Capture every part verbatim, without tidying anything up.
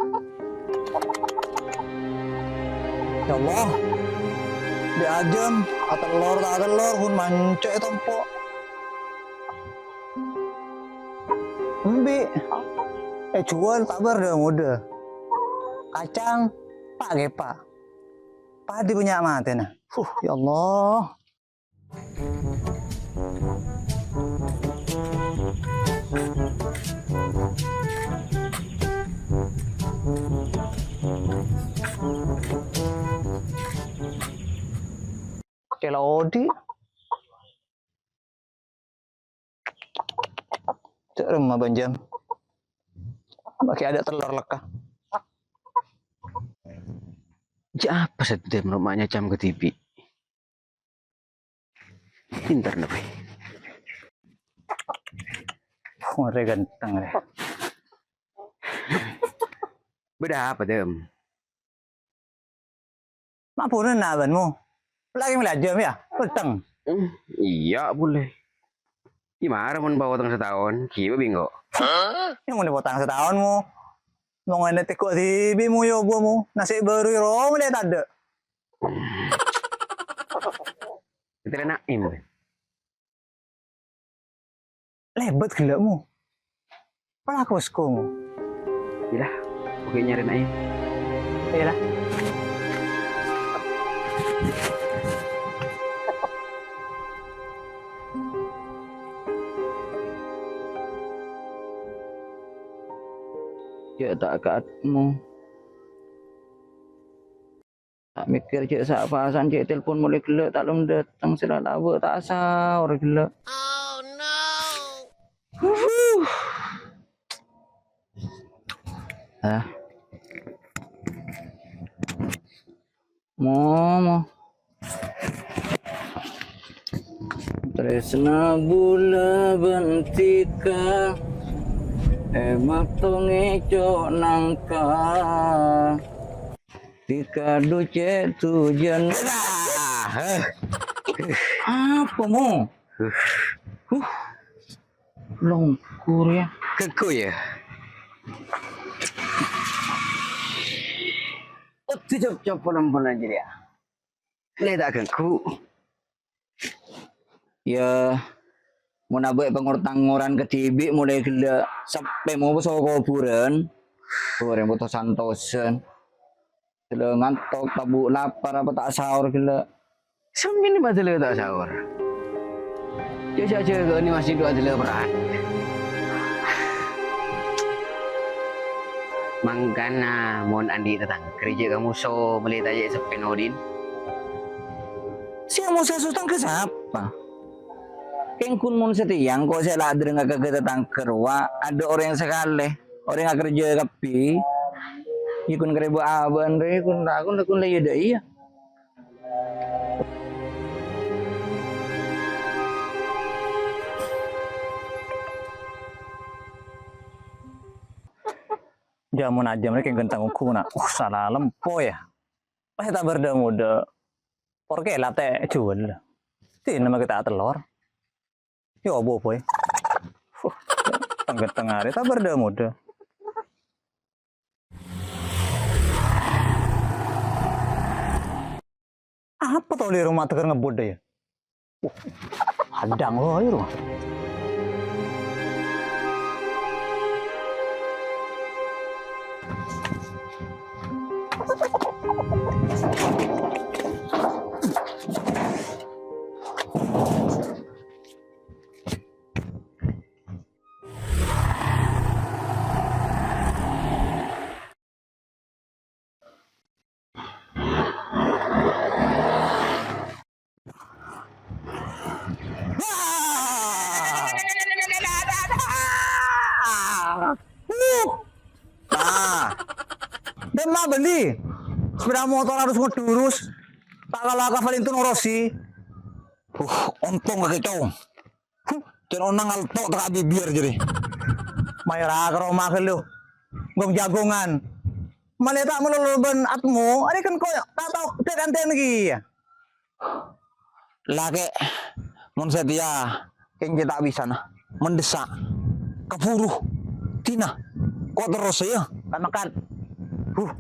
Ya Allah, dâ' ajâm, atellor ta' atellor, pon mancè' è tompo'. Embi', èjhuwâl ta' bâr dâ-modâ. Kacang, pa'-kepa'. Padhi bânnya' matèna. Huh, ya Allah. Kela odi. Cè' remma bânjâm. Bâgi adâ' tellor lekka. Jhâ' apa sè dhâddhi ma' nyacam kadhibi'? Pinter, Nopi. Orèng ghântheng, rè. Bâdâ apa, Dam? Ma' buru na' bânmo. Lagi melajah, ya? Peteng. Hmm, iyâ, boleh. Gimana mon potang sataon? Gimana, Bingko? Yang mana potang sataon, mo? Mau ngene teko dhibi', mo, ya, bu, mo. Nasè' bâru, ya, rong, lè' tadâ'. Kita Naim. Lèbât ghellâ'mo. Palakosko mo. Iyalah, oke nyarèna aè. Iyalah. Ya tak katmo. Ta' mèkkèr cè' sa'-pasan, cè' telpon molaè ghellâ' ta' lom dâteng, sè la lawâ' ta' saor ghellâ'. Huh. Hah? Momo. Trèsna bulâ bân Tika, è bâkto ngèco' nangka. Tika du cè' tujân. Ah, eh. Apa, Mo? Huh. Longkur, ya. Kengko, ya. Oddhu cop-cop polong-polong jârèya. Lè ta' ganggu. Ya, mon abâ' pangor-tangoran kadhibi' molaè ghellâ' sampè' moso kobhurân. Orèng potos santosan. Ghellâ' ngantok, tabu' lapar, apa ta' saor ghellâ'. Sampèyan ma' ghellâ' ta' saor. Jâ-, jâ-, jâgâ'âni masjid duwâ' ghellâ' perra'an. Mangkana mon andi' tatangghâ rèya jâ' kamoso, molaè ta' jâ' seppèna odin. Sè moso tatangghâ sapa? Kèng ghun mon satèya engko' sè la adârânga ka tatangghâ rowa, adâ' orèng sakalè, orèng akerjâ kabbhi. Iyâ ghun karè bâ' abâ'na rè, ghun ra-, ghun, ghun la iyâ dâ' iyâ. Jhâ' mon ajâm rè kèng ghânta ongghu na. Uh, sala lempo, ya. Pas ta' bâr dâ-modâ. Por kèla ta' èjhuwâl. Dinah ma' ta' tellor. Yo, bu, boy. Huh, tengah-tengah arè, ta' bâr dâ-modâ. Apa tolè roma tegar ngebut dâ, ya? Wah, hadang, wah, ayo, roma. Wah! Wuh! Nah, dâ' emma' bâli. Sepeda motor harus ngedurus. Ta' kala ka Valentino Rossi. Huh, ontong kakè, Cong. Huh, cè' onang alto' ta' bibir jârèya. Mayu ra ka roma ghâllu. Gong-jagongan. Malè ta' malolo bân Atmo, arè kan koyo ta' tao dâ' kanten kèya. Lakè, mon satèya, kèng cè' ta' bisa, na. Mendessa'. Kabhuru. Dinah. Ko' terros, ya. Kan-, kan. Huh.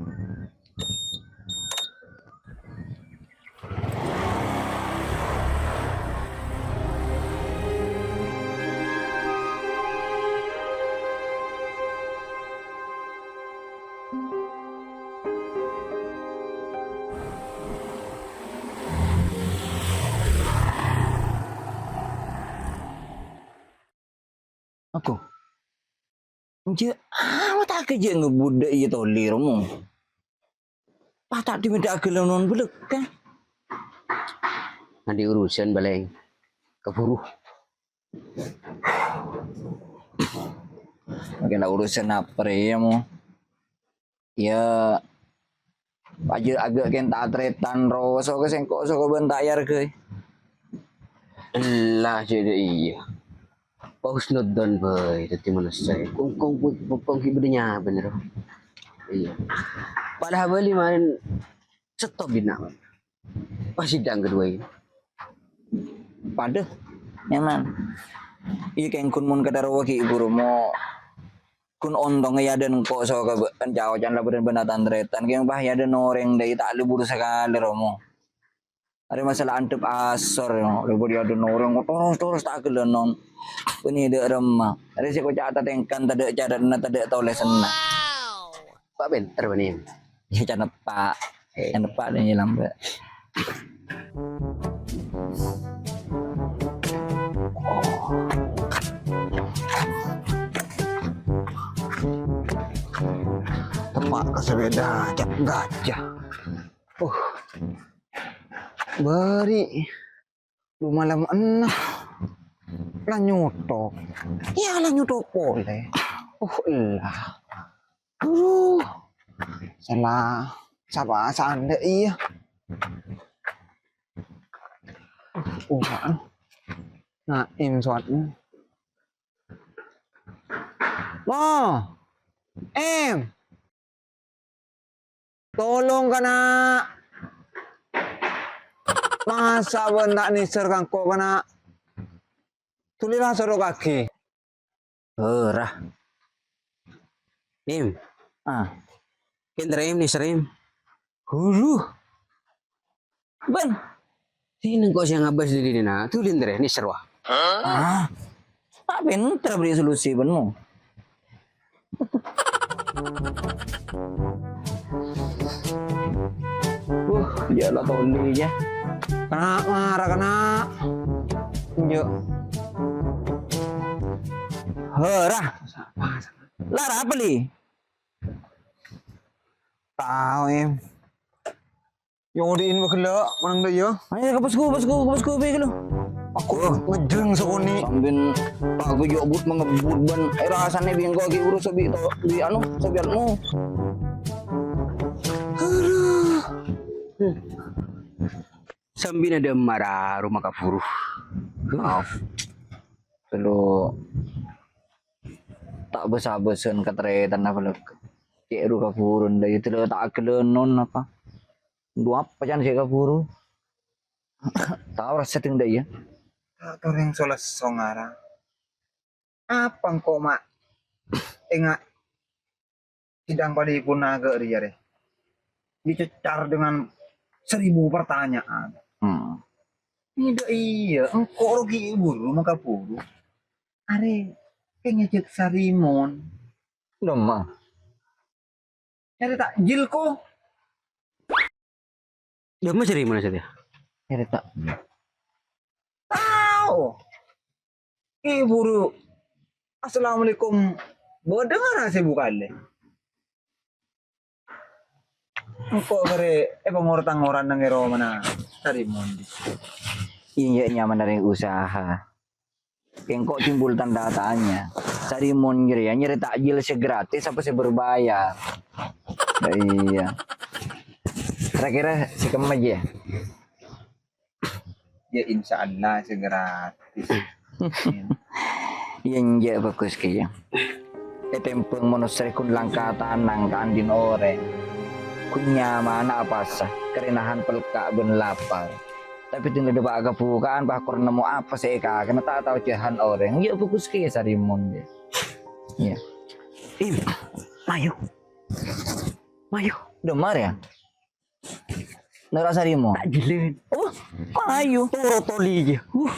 Aku. Jâ', amat ta' kèjâ' ngebudhâ iyâ tolè, Romo. Pas ta' dimèdhâ'âghi lanon bellek, kan? Andi' urusan, Balèng. Kaburu. Makin la urusan apa rè, ya, Mo? Ya, pajhât aghâ' kèng ta' tarètan, ro, soka sèngko' soka bân ta' èarghâi. Ella, jâ' iyâ. Husnudzon bhâi dhâddhi manossa. Kong-kong, kong-kong ghi' bâdâ nyabân, ro. Iyâ. Padahal bâli marèn stop binna', Bân. Pas sidang kedua ini. Padâ, nyaman. Iyâ, kèng ghun mon kadhâ' rowa ghi' buru, Mo. Ghun ontong ya dâ' engko' soka bân ca-oca'an la bâdân bân tan-tarètan. Kèng pas ya dâ' orèng dâ' iyâ ta' libur sakalè, Romo. Arè masalah andhâp asor, ya. Rèbât ya dâ' orèng terros-terros ta' ghellânon. Bânnè dâ' remma. Arè sè koca' tatèngkan tadâ' carana, tadâ' tolèsanna. Pak pènter bânnè. Ya, can eppa'. Eh. Can eppa' dâ' iyâ lambâ'. Teppa' ka sepèda, cak gajah. Uh. Bâri'. Lu malem enna'. La nyothok. Iyâ, la nyothok polè. Uh, ella. Aduh. Sala sapa sandhâ iyâ. Uh, Naim sowat. Mo. Em. Tolong, kana'. Masa' bân ta' nèser ka engko', kana'? Dhuli la soro kaghi. Ora. Im. Ah. Kèng Im nèser, Im. Hulu. Bân. Sè nèng ko' sè ngabâs dâri dinna', dhuli nèser, wah. Ah. Ta' pènter bâri' solusi, bân, Mo. Wah, ya la tolè, ya. Kana' mara, kana'. Yo. Hera. Lara apa, Li? Tao, Em. Yo, diin bâ ghellâ', menang dâ' iyâ. Ayo, ka posko, posko, ka posko, bâi ghâllu. Aku ngejreng sakonè'. Sampèyan ta' kèjâ' but mangebbut bân, eh, rasanè bi' engko' ghi' urus bi' to-, bi' anu, sabiyanmu. Aduh. Sampèyan adâ' mara roma kaburu. Maaf. Ghâllu ta' bâs-abâsân katarètan apa lè. Cè' ru kaburun dâ' iyâ, ta' aghellânon apa. Dhu apa can sè kaburu? Tao rassa tèng dâ' iyâ. Ta' torèng soles songara. Apa engko' ma' enga' sidang padâ èpon naga' rèya, rè? Dicecar dengan seribu pertanyaan. Hmm. Nèdâ' iyâ, engko' ro ghi' buru mangkaburu. Arè, kèng ngajhâk Sarimon. Dâmma. Nyarè takjil, ko. Dâmma Sarimon satèya? Nyarè ta-, tao. Ghi' buru. Assalamualaikum. Bâdâ ngara sè bukalè. Engko' karè èpangor-tangor neng è romana Sarimon. Iyâ, nyaman arè usaha. Engko' timbul tanda tanya. Sarimon jârèya nyarè takjil sè gratis apa sè berbayar? Iyâ. Kira-kira sè kemma jâ? Ya, insyaallah sè gratis. Iyâ, enjâ' bhâghus kèya. Ètèmbhâng manossa rè ghun langka tanang kaanḍi'na orèng. Ghun nyamana apowasa, karè nahan pelka' bân lapar. Tapè ḍing la dâpa' kabhuka'an, pas kor nemmo apa sè èkakèna, ta' tao jâhân orèng. Iyâ, bhâghus kèya Sarimon, yâ. Iyâ. Im, ayo. Mayu. Dâ' emma rèya? Noro' sarèmo. Ta' jhilâ. Oh, mayu. Toro' tolè jâ. Uh.